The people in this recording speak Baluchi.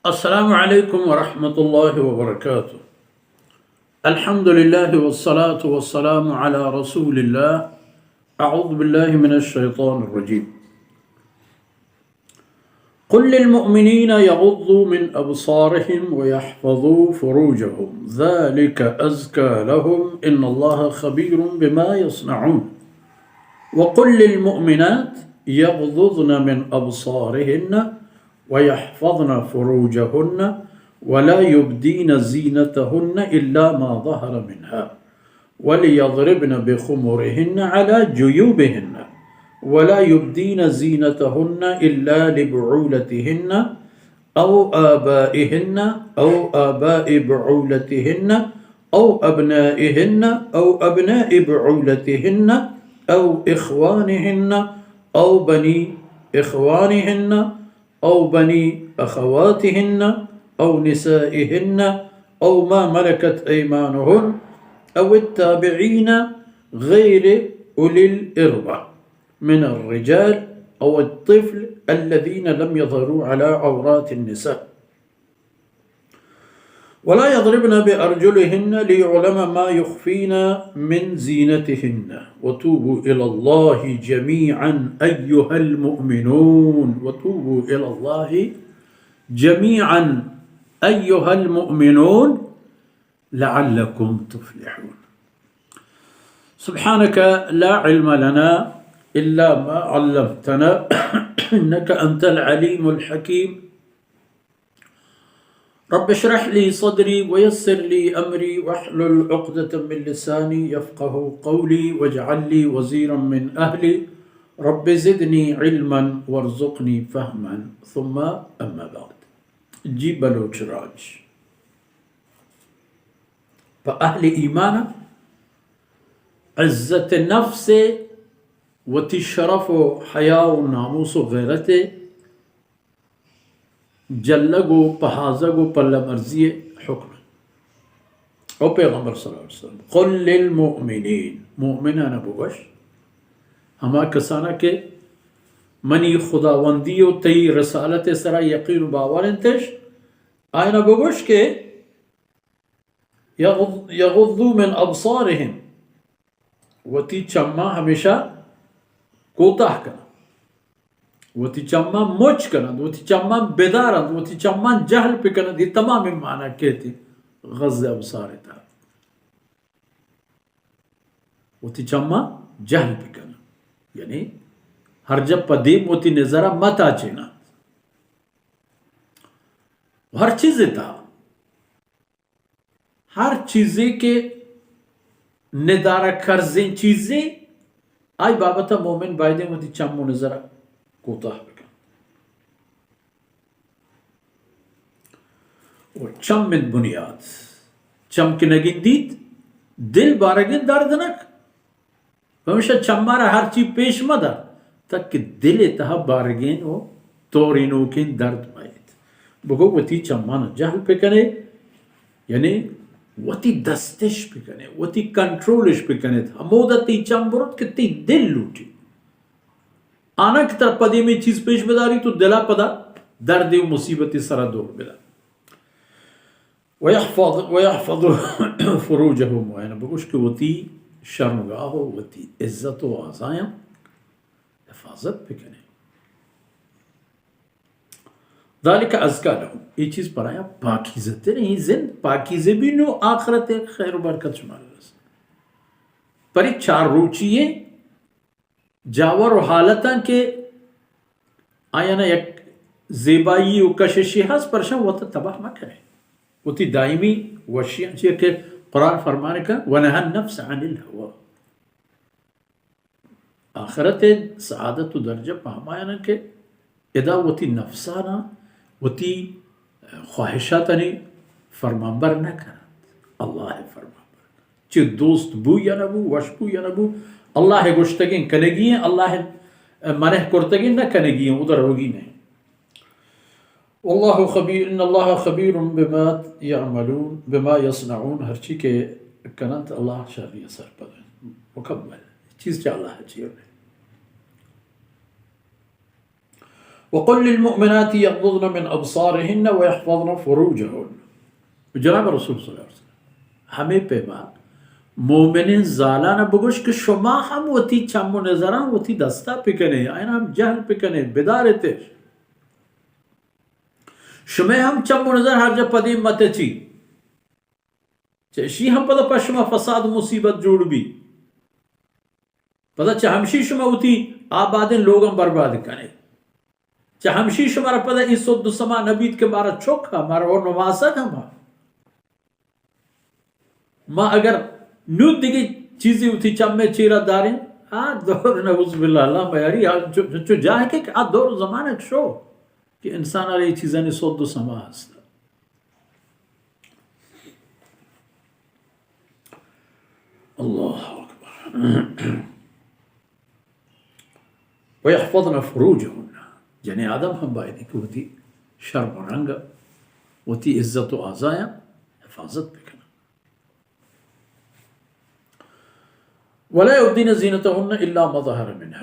السلام عليكم ورحمة الله وبركاته. الحمد لله والصلاة والسلام على رسول الله. أعوذ بالله من الشيطان الرجيم. قل للمؤمنين يغضوا من أبصارهم ويحفظوا فروجهم ذلك أزكى لهم إن الله خبير بما يصنعون. وقل للمؤمنات يغضضن من أبصارهن ويحفظن فروجهن ولا يبدين زينتهن إلا ما ظهر منها وليضربن بخمرهن على جيوبهن ولا يبدين زينتهن إلا لبعولتهن أو آبائهن أو آباء بعولتهن أو أبنائهن أو أبناء بعولتهن أو إخوانهن أو بني إخوانهن أو بني أخواتهن أو نسائهن أو ما ملكت أيمانهن أو التابعين غير أولي الإربة من الرجال أو الطفل الذين لم يظهروا على عورات النساء. ولا يضربن بأرجلهن ليعلم ما يخفين من زينتهن. وتوبوا إلى الله جميعا أيها المؤمنون. وتوبوا إلى الله جميعا أيها المؤمنون لعلكم تفلحون. سبحانك لا علم لنا إلا ما علمتنا إنك أنت العليم الحكيم. رب اشرح لي صدري ويسر لي أمري واحلل عقدة من لساني يفقه قولي واجعل لي وزيرا من أهلي رب زدني علما وارزقني فهما ثم أما بعد. جی بلوچ راج پہ اہل ایمان عزت نفس، وتی شرف و حیا و ناموس و غیرت جلگ و پہازگ و پلہ مرزی حکم۔ او پیغمبر صلی اللہ علیہ وسلم، قل للمؤمنین، مؤمنان بگوش، ہما کسانا کہ منی خداوندی و تئی رسالت سرا یقین و باور انتش، آئینا بگوش کہ یغض-، یغضوا من ابصارهم، وتی چماں ہمیشہ کوتاہ کناں، وتی چماں مچ کناں، وتی چماں بداراں، وتی چماں جہل بکناں، یہ تمام معنی کہتی غض ابصار تہا۔ وتی چماں جہل بکناں، یعنی ہر جب پہ دیم وتی نظرہ متاچیناں۔ ہر چیز تہا ہر چیزے کہ ندارہ کرزیں چیزے، آئی بابت مومن بایدیں وتی چم و نظر کوتاہ بکن۔ و چم انت بنیاد، چم کہ نگندیت، دل بارگیں درد نک۔ پمیشا چمارا ہرچی پیش مدار، تاکہ دل تہا بارگین و تورینوکین درد مئیت۔ بگو وتی چمانا جہل بکنے، یعنی وتی دستش بکنے، وتی کنٹرولش بکنے۔ ہمودا تی چم برت کہ تی دل لوٹی۔ آناں کہ ترا پدیمی چیز پیش بداری تو دلا پدا دردے و مصیبتی سرا دور بدا۔ ويحفظ، ويحفظ فروجهم، و آیانا بگوش کہ وتی شرمگاہ و وتی عزت و آزایاں حفاظت بکنے۔ ذلك أزكى لهم، یہ چیز پر آیا پاکیزہ تر، یہ زند پاکیزہ بی، نو آخرت خیر و برکت شمار رس۔ پر یہ چار روچی ہے، جاور و حالتاں کہ آیانا یک زیبائی و کششی ہست، پرشان وتا تباہ مکنے۔ وتی دائمی وشیاں چیا کہ قرآن فرمانے کہ ونهى النفس عن الهوى۔ آخرت سعادت و درجہ پہ ہمایانا کہ ادا وتی نفسانا، وتی خواہشاتانی فرمانبر نہ کننت، اللہ ءِ فرمانبر کننت۔ چہ دوست بو یا نہ بو، وش بو یا نہ بو، اللہ ءِ گوشتگیں کنگی ایں، اللہ ءِ منع کرتگیں نہ کنگی ایں، ادا روگی نہ ایں۔ واللہ خبیر، ان اللہ خبیر بما یعملون، بما یصنعون، ہرچی کہ کننت، اللہ شری سرپد ایں۔ مکمل چیز چہ اللہ چی ایں۔ وقل للمؤمنات يغضضن من أبصارهن ويحفظن فروجهن۔ جناب رسول صلی اللہ علیہ وسلم، ہمے پیما مومنین زالان بگوش کہ شما ہم وتی چم و نظران وتی دستا پکنے، آیان ہم جہل پکنے، بدارتش۔ شمئے ہم چم و نظر ہر جا پدیم متچی۔ چہ اشی ہم پدا پہ شما فساد و مصیبت جوڑ بی۔ پدا چہ ہمشی شما وتی آبادیں لوگاں برباد کنے۔ چہ ہمشی شمارا پدا اے سد و سما نبیت کہ مارا چک ہا، مارا او نواسگ ہم ہا۔ ما اگر نود دگہ چیزی وتی چمے چیرا داریں، آ دور نعوذ باللہ، اللہ میاری، آ چو، چو جاہ کہ آ دور زمانگ شو کہ انسان ء اے چیزانی سد و سما ہست۔ اللہ اکبر۔ ویحفظن فروجهن، جنین آدم ہم باید کہ وتی شرم و رنگ، وتی عزت و آزایاں حفاظت بکنن۔ ولا یبدین زینتهن الا ما ظهر منها،